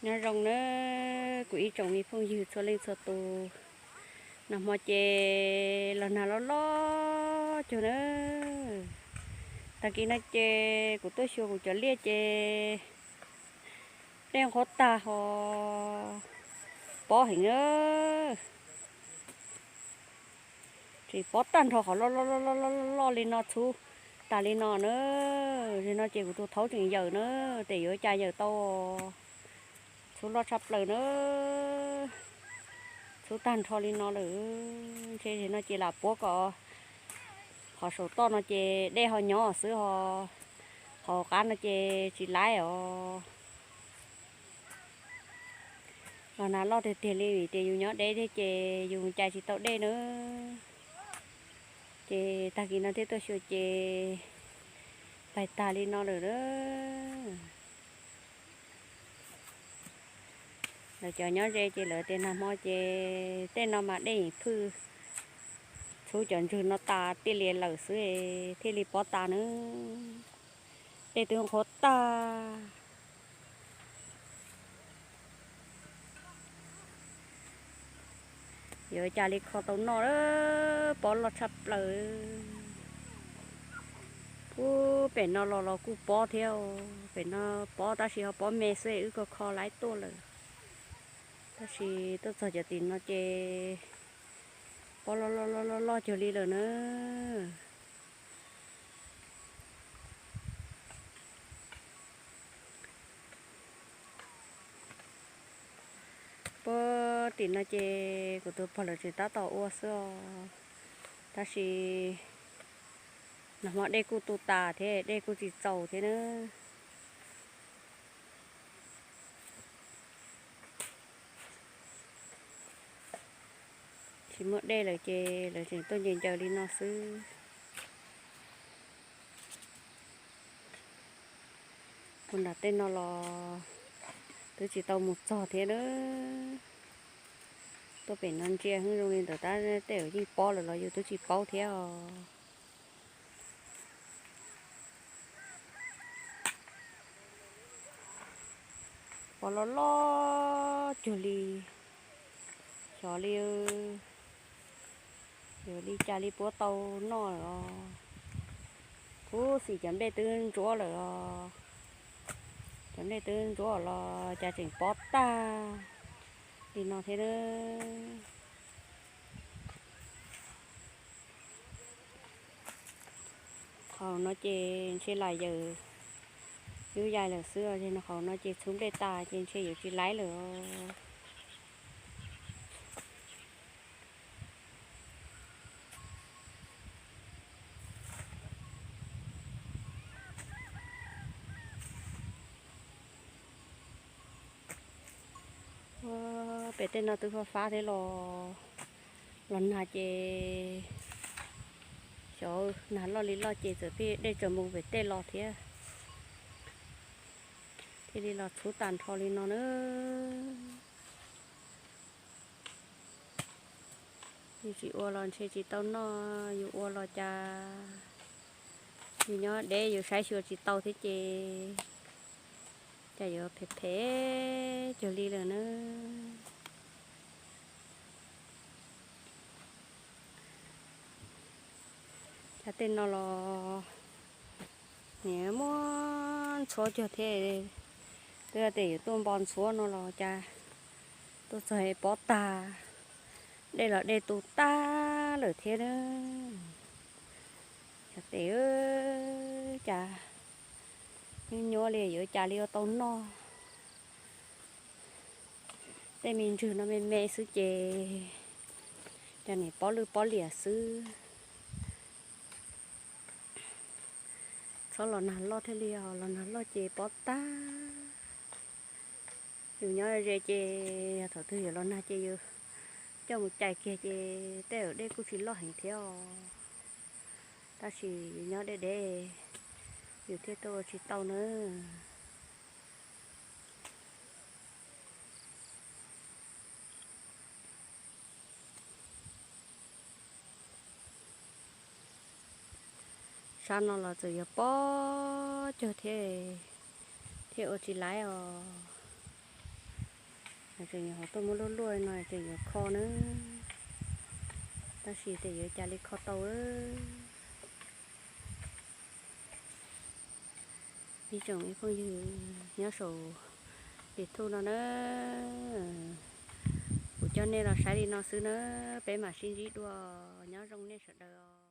Nyob zoo nawb kuv ib tsoom me phooj ywg txhua leej txhua tus. Nag hmo ces los nag loj loj cuag nawb. Tag kis no ces kuv tuaj xyuas kuv cov liaj ces dej qhuav tag ho pob heev nawb. Tseem pob tag nrho qhov loj loj loj loj li no txhub tas li no na. Zaum no ces kuv tus thaub tseem yawm na, tes yuav cas yawm tau. Txhub loj tshaj plaws na, txhub tag nrho li no lawm. Ntshe zaum no ces lam puab kom qhov saum toj no ces dej ho nyob xwb ho, qhov qab no ces tsis laib os. Los nag loj tiag tiag li vim tias yus nyob deb thiab ces yus cais tsis tau dej na. Ces tag kis no thiaj tuaj xyuas ces pais tag li no lawm na. Lawv cov nyob ze ces lawv tias nag hmo ces tej no mas dej yeej phwj txhub cov ntswg no tas tiaj li lawm xwb thiaj li pob tas nawb. Dej twb qhuav tag. Yuav cas li kho tau noj, pob loj tshaj plaws. Ub, pem no los los kuj pob thiab, pem no pob tab sis ho pob me xwb wb kho kho laib tuaj lawm. Tab sis tuaj txog cov tim no ces pob loj loj loj loj cuag li lawm na. Puag tim no ces kuv tus pog lawv tseem tab tom ua xwb os. Tab sis nag hmo dej kuj tu tas thiab dej kuj tsis txaus thiab na. Tsis muaj dej lawm ces lawv tseem tuaj ncaws ncaws li no xwb. Mus nram tej no los twb tsis tau mus txog thiab na. Tuaj pem no ntsia heev zoo li ntawd tab tej zaum yeej pob lawm los yus twb tsis paub thiab os. Pob loj loj cuag li, xyov li yuav li cas li puab tau noj lawm os. Huv, xim cov nplej twb ntsuab lawm os. Cov nplej twb ntsuab los cas tseem pob tag li no thiab na. Qhov no ces ntshe lam yawm yub yaig lawm xwb os, no qhov no ces txhub nplej tas ces ntshe yuav tsis laib lawm os. Pem tej no twb fab fab thiab los, los nag ces xyov nag loj li loj ces txawm pheej dej tsaws mus pem tej los thiab, thiaj li los txhub tag nrho li no na. Yus tsis ua los ntshe tsis tau noj, yus ua los cas yus nyob deb yus saib xyuas tsis tau thiab ces cas yuav phem phem cuag li lawm na. Cas tej no los nws muab ntxhuav cuag thiab, twb tias yuav tuaj npo ntxhuav no los cas tuaj txog pob tag, dej los dej tu tag lawm thiab na. Cas tes cas nyuaj nyuaj li yuav cas li ua tau noj. Tej me ntswg no me me xwb ces cas nim pob lwj pob liam xwb. Txhob los nag loj thiaj li os, los nag loj ces pob tag. Yus nyob ze ces yog thaum twg yuav los nag ces yus coj mus cais kiag ces tej zaum dej kuj tsis loj heev thiab os. Tab sis yus nyob deb deb yus thiaj tuaj ua tsis tau na. Sab no los txawm yog pob cuag thiab, thiaj ua tsis laib os. Tseem yuav hov tuaj muab luaj luaj no tseem yuav kho na, tab sis tias yuav cas li kho tau. Ib tsoom ib phooj ywg nyob saum YouTube no na, kuv coj nej los saib li no xwb na, peb mam sib ntsib dua, nyob zoo nej sawv daws.